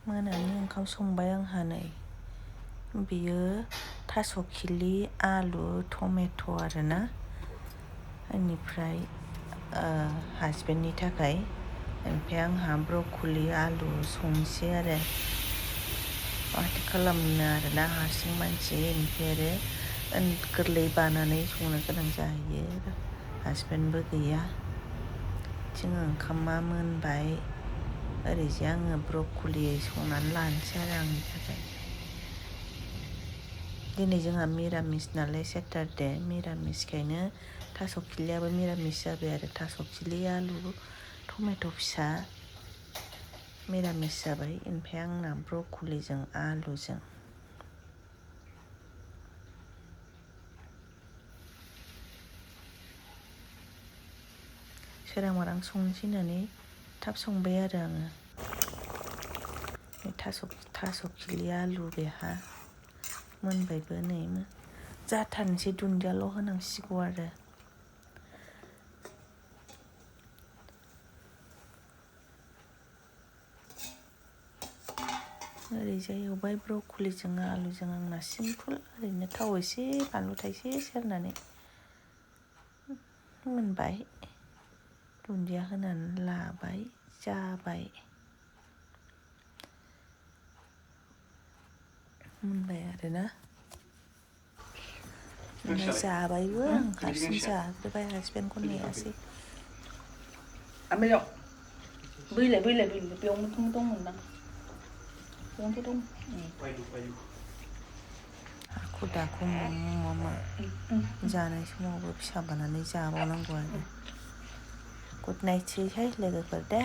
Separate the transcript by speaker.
Speaker 1: मोनानि ओंखाम संबाय आंहा नै बेयो थास' खिलि आलु टमेट' आरोना बेनिफ्राय हासबेन्डनि थाखाय ओमफ्राय आंहा ब्रक'लि आलु संसै आरो माथो खालामनो आरोना हारसिं मानसि ओमफ्राय आरो गोरलै बानानै संनो गोनां जाहैयो हासबेन्डबो गैया जों ओंखामा मोनबाय ओरैजाय आङो ब्रक'लि संनानै लानोसै आरो आंनि थाखाय दिनै जोंहा मिरामिस नालाय सेटारडे मिरामिसखायनो थास' खिलियाबो मिरामिस जाबाय आरो थास' खिलि आलु टमेट' फिसा मिरामिस जाबाय ओमफ्राय आंना ब्रक'लिजों आलुजों सोरांबारां संनोसै होननानै थाब संबाय आरो आङो थास' खिलि आलु बेहा मोनबायबो नै जाथारनोसै दुन्दियाल' होनांसिगौ आरो ओरैजाय एवबाय ब्रक'लिजों आलुजों आंना सिम्पोल ओरैनो थाव एसे बानलु थाइसे सेरनानै मोनबाय दुन्दिया होनानै लाबाय जाबाय मोनबाय आरोना जाबायबो आं हारसिं जाग्रोबाय हासबेन्डखौ नेयासै
Speaker 2: ओमफ्राय बैलाय बेयावनो दंमोनदां बेयावनोथ' दं
Speaker 1: हाखु दाखु मा जानाय समावबो फिसा बानानै जाबावनांगौ आरो गुड नाइटसैहाय लोगोफोर दे